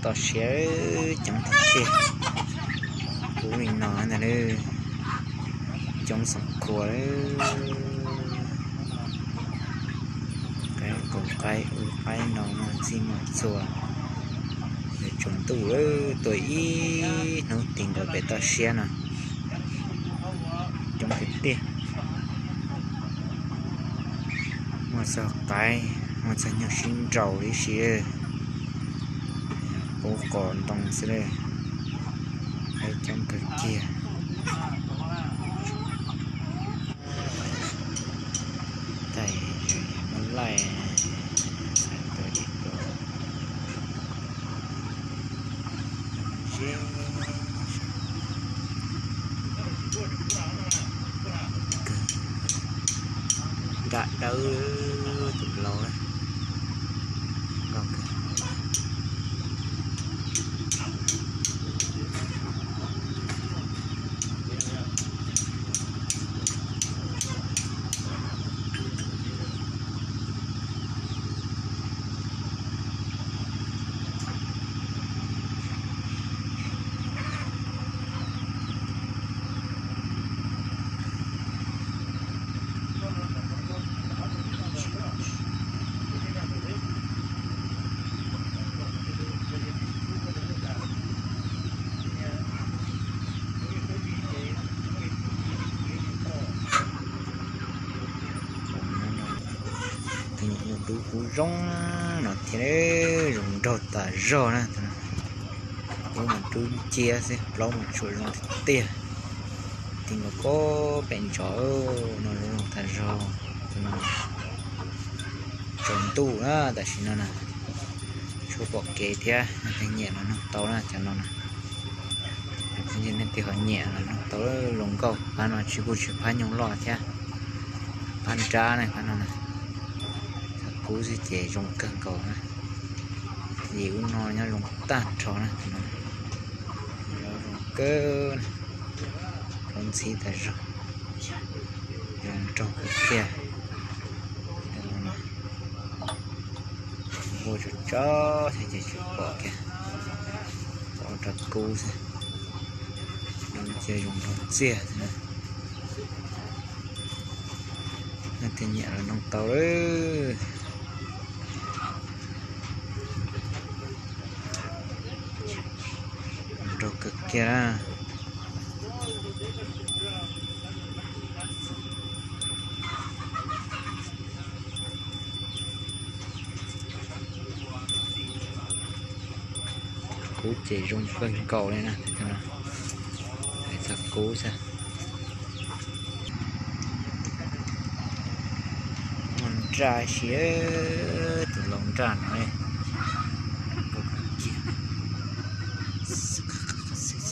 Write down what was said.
Toj siab coob tiag tiag. Kub li no ntag, coob xoom khuas. Qaib qus qaib ub qaib no muaj txij muaj txhua. Yuav tsaus ntuj lawm, tuaj ib hnub ti nkaus pem toj siab no. Coob tiag tiag. Muaj txoj qaib, muaj txoj nyuj sib nraus tib si. Qub qos ntoo xwb, qaib coob kawg kiag. Tais muab laij, tais tua ib tua. Nram dawb tus laus na. Tus nyuam nyuj dub kub zoo no thiab, zoo nraug tas zog na. Kub mas dub nciab xwb, plaub mas tsuam zoo tiag tiag. Ti nkaus pem ntsov no zoo tas zog. Tsaus ntuj na, tam sim no na, tshuav pom kev thiab, nej nyiam los nug tau na cov no na. Leej twg ho nyiam los nug tau, zoo nkauj. Phab no tsis kuj tsis phab nyoog loj thiab, phab nrab ne, phab no na. Txoj kub xwb ces zoo kawg nkaus na. Yim ub no nyob zoo tag nrho na, zoo kawg, plaub ntxhib tas zog, zoo nraug kawg kiag. Npuaj tso tso thiab ces tsis pom kiag, pom rau kub xwb. Zoo cia zoo nraug ntxiag xwb na. Nej nyiam los nug tau lawm. Nraug kawg kiag na. Kub ces zoo kawg nkaus li na. Txoj kub xwb. Muaj nraj si, tus laus nraj no.